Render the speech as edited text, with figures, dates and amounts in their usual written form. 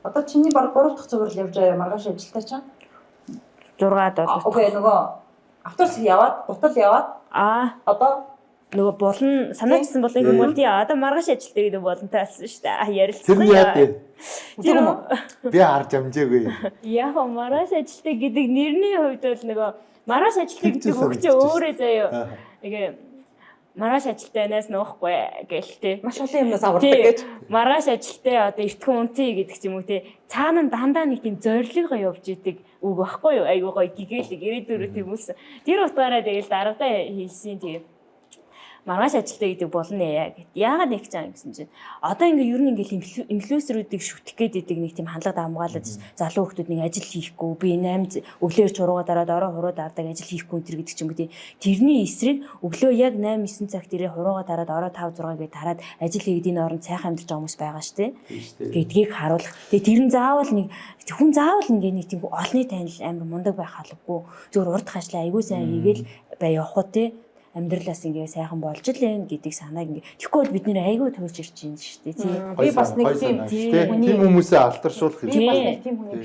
Одоо чиний баг 3 дахь цуврал явж байгаа маргааш ажилтаа чам. 6 7. Окей, нөгөө автобус яваад, гутал яваад одоо Нөгөө булан санаачсан булан юм бол тий, одоо маргааш ажилтаа гэдэг болонтой болсон шүү дээ. Ярилцсан. Тэр нь яа вэ? Тэр үү? Би харж амжаагүй. Яг маргааш ажилтаа гэдэг нэрний хувьд бол нөгөө маргааш ажилтаа Тэр гэдэг чинь үг чи санагдчих өөрөө заяа. Нэг маргааш ажилтаа найс нуухгүй гээл тий. Маш олон юмнаас авардаг Тий. гэж. Маргааш ажилтаа одоо эртхэн унтъя гэдэг ч юм уу те. Цаана нь дандаа нэг тийм зорилгоо явж идэг үг багхгүй юу? Айгуу гоё гэгээлэг ирээдүрөө тэмүүлсэн. Тэр утгаараа тэгэл даргатай хэлсэн тийм. Маргааш ажилтаа гэдэг болно яа гэт. Яагаад нэг чам гэсэн чинь одоо ингээ ер нь ингээ инфлюенсерүүдийг шүтэх гээд идэг нэг тийм хандлага давмгаалаад залуу хүмүүс нэг ажил хийхгүй, би 8 өглөө ирж хуруугаа дараад орой хуруу дардаг, ажил хийхгүй энэ төр гэдэг ч юм уу тий. Тэрний эсрэг өглөө яг 8 9 цагт ирээ хуруугаа дараад орой 5 6 гээд тараад ажил хийгээд энэ оронд сайхан амьдарч байгаа хүмүүс байгаа шүү дээ гэдгийг харуулах. Тэгээ тэр нь заавал нэг хүн заавал ингээ нэг тийм олонний танил амар мундаг байх албагүй. Зүгээр урдах ажлаа айгүй сайн хийгээл бай явах уу те, амьдралаас ингээ сайхан болж л байна гэдэг санааг ингээ. Тэгэхгүй бол бид нэр айгүй туйлж ирж байна шүү дээ тий. Би бас нэг тийм тийм хүмүүсээ алдаршуулах Би хэрэгтэй. бас нэг тийм хүний